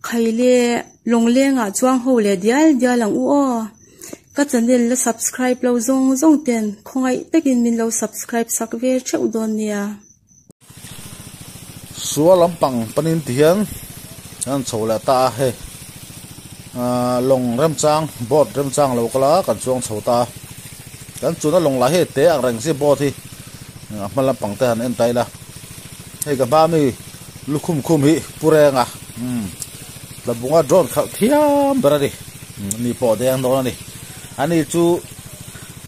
Khaile lawnglengah chuang ho leh dial dial ang u aw. Ka channel la subscribe lo zawng zawng ten khawngaih takin min lo subscribe sak ve theuh dawn nia. Sual lampang panin ti hian an chho leh ta a hei ahh lawng remchang boat remchang lo kal a kan chuang chho ta a kan chuna lawng lah hi te ang reng chi boat hi a hma lampang te han en ta ila hei ka hma mi lukhum khum hi pu reng a umm tlabunga drone khalh thiam ber a ni ni pawh deng dawn a ni ani chu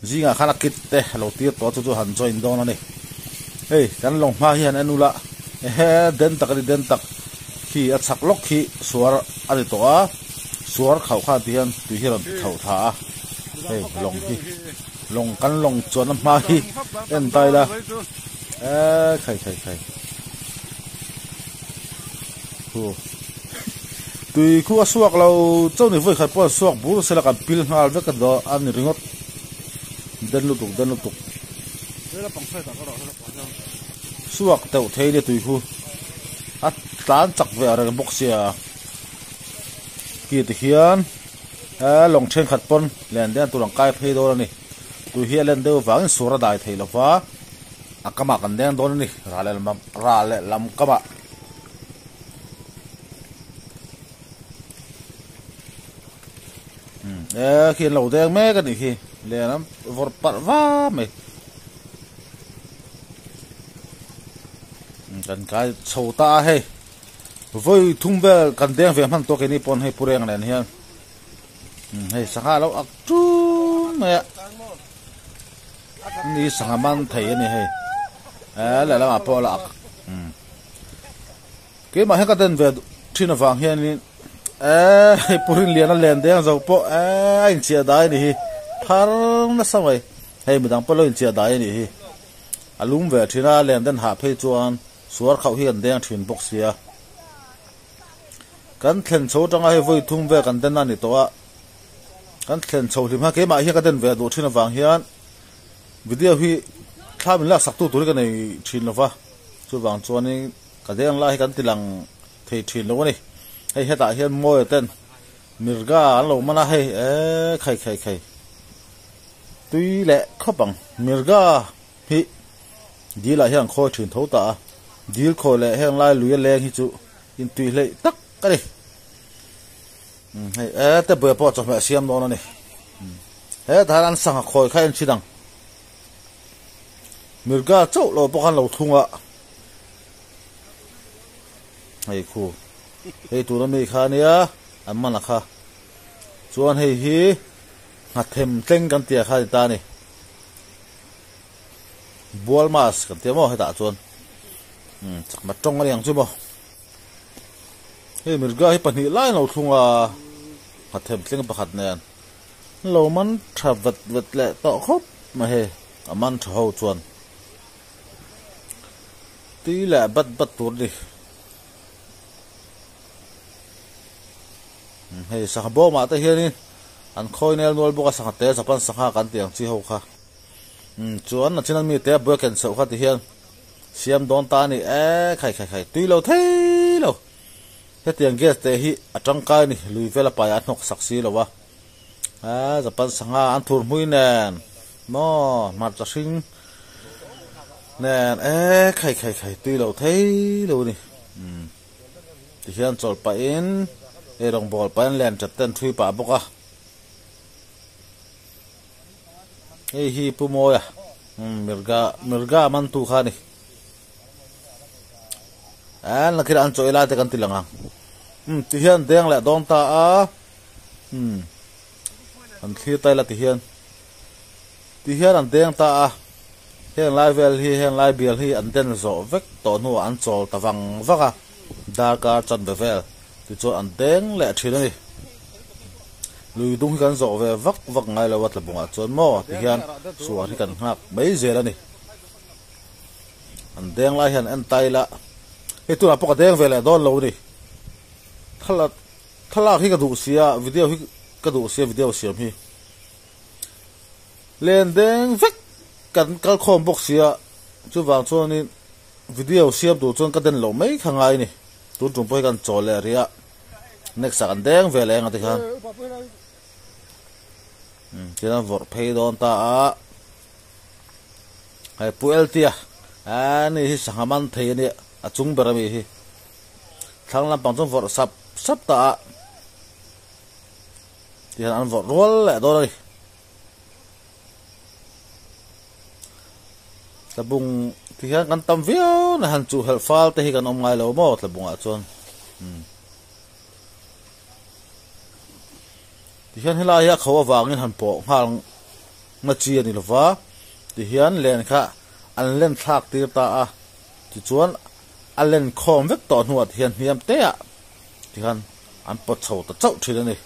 zingah khan a kit te a lo tir tawh a chu chu han join dawn a ni. Hei kan lawng hma hi han en ula ehe den tak a ni den tak khi a chhak lawk khi suar a ni tawh a suar khauh khan ti hian tui hi a rawn ti khauh tha a hei lawng hi lawng kan lawng chuan a hma hi en ta ila eee khai khai khai khu tui khu a suak lo chauh ni vawi khat pawh a suak bur sela kan pil nghal vek a ni ringawt den lutuk den lutuk. Suak deuh thei nia tui khu a tlan chak ve reng bawk sia khi ti hian eh lawng thenkhat pawn len den tur ang kai phei dawn a ni tui hi a len deuh vangin sur a dai thei lova a kamah kan deng dawn a ni ral leh lam ral leh lam kamah. Eh khi an lo deng mek a nih khi len an vawrh parh va mai kan kai chho ta a hei vawi thum vel kan deng ve hman tawk keini pawn hei pu reng nen hian hei sangha a lo ak ṭum mai a ni sangha man thei a ni hei eh lehlamah pawh a la ak Keimah hian ka den ve thin avang hianin eee hei pu Rinliana len deng zo pawh eee a inchiah dai a nih hi phar nasa mai hei midang pawh lo inchiah dai a nih hi a lum ve thin a len den hah phei chuan suar khauh hi kan deng thin bawk sia kan thlen chho atanga hei vawi thum vel kan den a ni tawh a kan thlen chho hlim khan keimah hian ka den ve duh thin avang hian video hi thla min laksak tu tur hi ka nei thin lova chuvang chuanin. Ka deng lai hi kan ti lang thei thin lo a ni. Hei hetah hian Mawia ten Mirga an lo man a hei eee khai khai khai tui leh khawp ang. Mirga hi dil ah hian an khawi thin tho ta a, dil khawi leh heng lai lui a leng hi chu intui hleih tak a ni. Hei eee te buai pawh chawhmeh a siam dawn a ni. Hetah hian an sangha khawi kha a en thin ang. Mirga chauh lo pawh khan lo thung a. Hei khu hei tuna mi kha ania an man a kha chuan hei hi nghathem tleng kan tia kha ni ta a ni bual mask kan tia maw hetah chuan umm chakma tawng a ni ang chu maw hei mirga hi pahnih lai an lo thlung a nghathem tleng pakhat nen an lo man tha vet vet leh tawh khawp mai hei a man tha ho chuan. Tui leh bat bat tur a ni. Hei sangha bawmah te hianin an khawi nel nual bawk a sangha te Japan sangha kan tih ang chi ho kha. Chuan a chin ami te a buai ken chhoh kha ti hian siam dawn ta a ni e khai khai khai tui lo thei lo. Hetiang gas te hi a tangkai a ni lui vel a paiah a hnawk sak si lo a. Japan sangha an thur hmui nen maw hmarcha hring nen e khai khai khai tui lo thei lo a ni tihian chawlh pahin ei rawng bawl pahin len chat te an thui pah bawk a hei hi Pu Mawia mirga mirga man tu kha a ni an la khirah an chaw ei lai te kan ti lang ang tihian deng leh dawn ta a. Umm an thlir ta ila ti hian ti hian an deng ta a heng lai vel hi heng lai bial hi an den zawh vek tawh hnuah an chawl ta vang vang a darkar chanve vel tichuan an deng leh thin a ni lui dung hi kan zawh ve vak vak ngai lo a tlabungah chuan maw ti hian suar hi kan nghak mai zel a ni an deng lai hian en ta ila hei tunah pawh ka deng ve leh dawn lo a ni thlalak. Thlalak hi ka duh sia video hi ka duh sia video siam hi len deng vek kan kal khawm bawk sia chuvang chuanin video siam tur chuan ka den loh mai kha ngai a ni tun tum pawh hi kan chawl leh rih a. Next ah kan deng ve leh ang a tikhan. Tin an vawrh phei dawn ta a. Hei Pu Eltia ani hi sangha man thei a nia a chung ber ami hi. Thlang lampang chu an vawrh sap sap ta a. Tihian an vawrh rual leh dawn a ni. Tlabung ti hian kan tam viau na han chuh helh fal te hi kan awm ngai lo maw tlabungah chuan umm ti hian helai hi a kho avangin han pawh nghal na chi a ni lova ti hian len kha an len thlak tir ta a tichuan a len khawm vek tawh hnuah ti hian hniam te ah ti hian an pawt chho ta chauh thin a ni.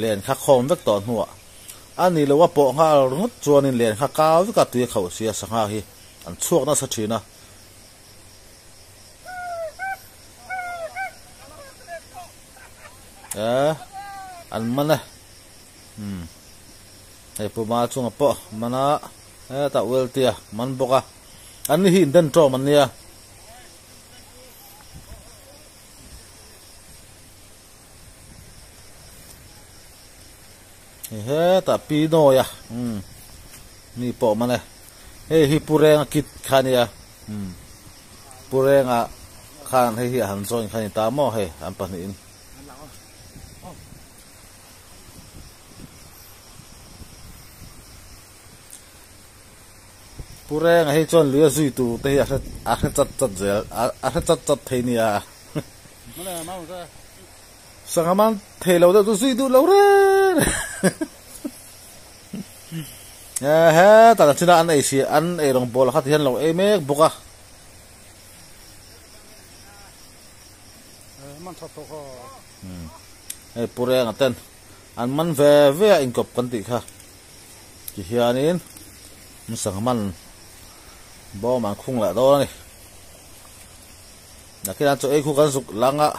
Len kha khawm vek tawh hnuah a ni lo a pawh nghal ringawt chuanin len kha kau vek a tui a khauh sia sangha hi an chhuak nasa thin a. E an man e umm hei puma chunga pawh man a hetah Weltia man bawk a an ni hi in den tawm an nia. Hetah pi nawi a umm mi pawh man e hei hi pu renga kit kha a nia umm pu renga khan hei hi a han join kha a ni ta maw hei an pahnihin. Pu Renga hi chuan lui a zui tur te hi a hre a hre chat chat zel a hre chat chat thei nia. Sangha man thei lo deuh chu zui duh lo reng reng. Hetah kan china an ei si an ei rawng bawl kha ti hian lo ei mek bawk a. Hei Pu Renga ten an man ve ve a inkawp kan tih kha. Tihianin sangha man bawm an khung leh dawn a ni. Nakinah chaw ei khu kan zuk lang a,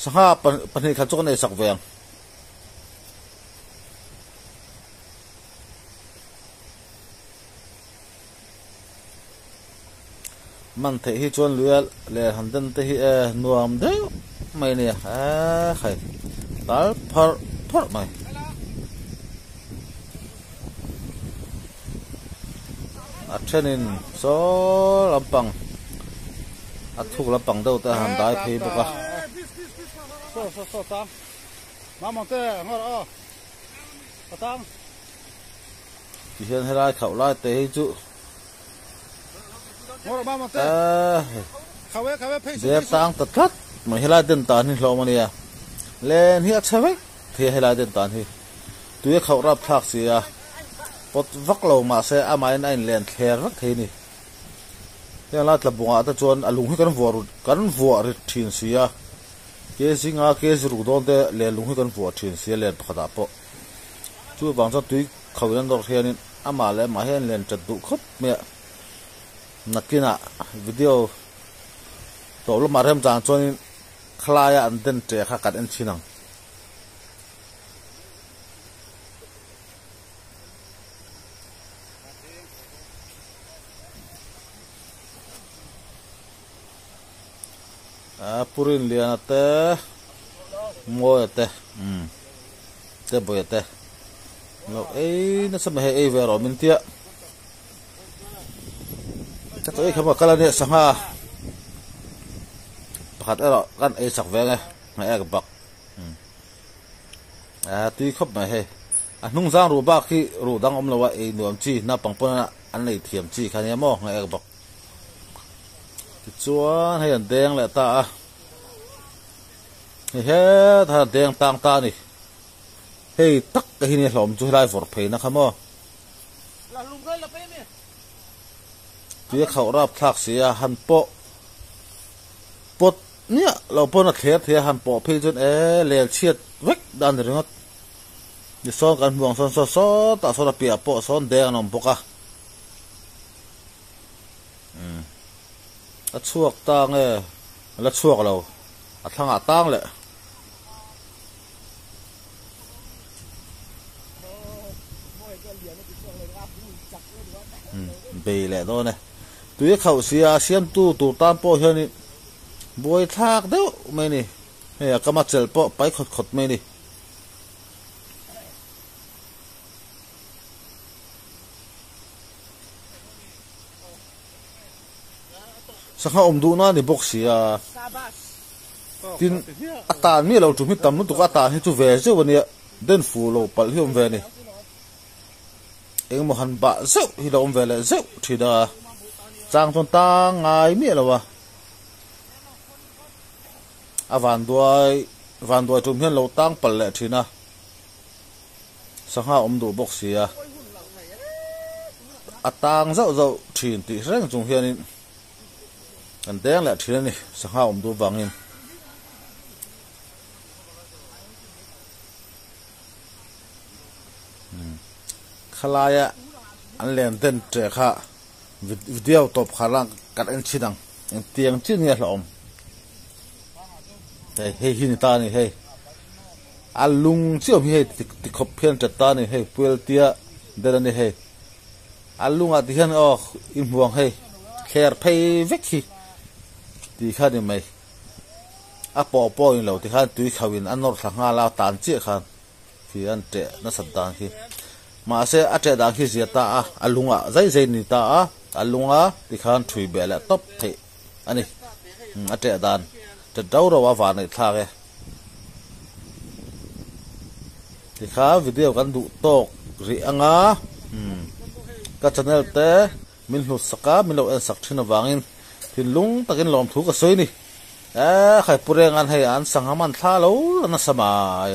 sangha pahnih khat chu kan ei sak ve ang. Man theih hi chuan lui a leh han den te hi e nuam deuh mai a nia ekhai tal pharh pharh mai. A thenin saw lampang a thuk lampang deuh te a han dai phei bawk a. Tihian helai khauh lai te hi chu der tang ta tlat mai helai den tan hi hlawm a nia len hi a chhe vek thei a helai den tan hi tui a khauh rap thlak si a pawt vak lo mahse amahin a inlen thler vek thei a ni heng lai tla bungah te chuan a lung hi kan vuah kan vuah rit thin si a kg nga kg ruk dawn te len lung hi kan vuah thin si a len pakhatah pawh. Chuvang chuan tui kho in an dawr hianin amah leh amah hian len chat duh khawp mai a, nakinah video tawh lamah remchang chuanin khalai a an den ṭe kha kan en thin ang. A Purin Liana te Mawia te umm te Bawia te lo ei nasa mai hei ei ve rawh min tia ka tawh ei kha maw kal a nia sangha pakhat erawh kan ei chak ve ang e hmeh ek bak umm a tui khawp mai hei a hnung zang ruh bak hi ruh dang awm lo a ei nuam chi naupang pawn an ei thiam chi kha nia maw hmeh ek bak. Tichuan hei an deng leh ta a, hei hetah hian deng tang ta a ni. Hei tak te hi nia hlawm chu helai vawrh pheina kha maw. Tui a khauh rap thlak si a, han pawh pawt miah lo pawn a thler thei a, han pawh phei chuan e lel chhiat vek dan ni ringawt. Tisawn kan hmuh ang sawn saw sawtah sawn a piah pawh sawn deng an awm bawk a. Umm a chhuak ta nge la chhuak lo a thlangah tang leh. Umm bei leh dawn e tui a khauh sia a siamtu tur tan pawh hianin buai thlak deuh mai a ni. Hei a kama chelh pawh pai khawt khawt mai a ni. Sangha awm duhna a ni bawk si a. Tin, a tan miah lo tum hi tam lutuk a, a tan hi chu ve zeuh a nia, den fu lo palh hi a awm ve a ni. Engemaw han bah zeuh hi lo awm ve leh zeuh thin a, chang chuan tang ngai miah lo a. A vanduai vanduai tum hian lo tang palh leh thin a, sangha awm duh bawk si a, a tang zauh zauh thin tih reng chung hianin kan deng leh thin a ni sangha awm duh vangin. Khalaia an len den ṭeh kha video tawp kha la kan en chhin ang engtiang chiah nge a hlauhawm hei hei hi ni ta a ni hei a lung chiah awm hi hei ti khawp hian ṭet ta a ni hei pueltia den a ni hei a lungah ti hian aw i hmu ang hei thler phei vek hi tih kha a ni mai. A pawh pawh in lo ti khan tui kho in a nawr thla nghal a tan chiah khan khi an teh nasat dan khi mahse a teh dan khi zia ta a a lungah zai zai ni ta a a lunga ti khan thui beh leh tawp theih a ni a teh dan tet rau rau a van neih thlak e tikha video kan duh tawk rih anga ka channel te. Min hlut sak a, min lo en sak thin avangin thinlung takin lawmthu ka sawi ni. Eeh khai Pu Rengan hei an sangha man thla lo la nasa mai.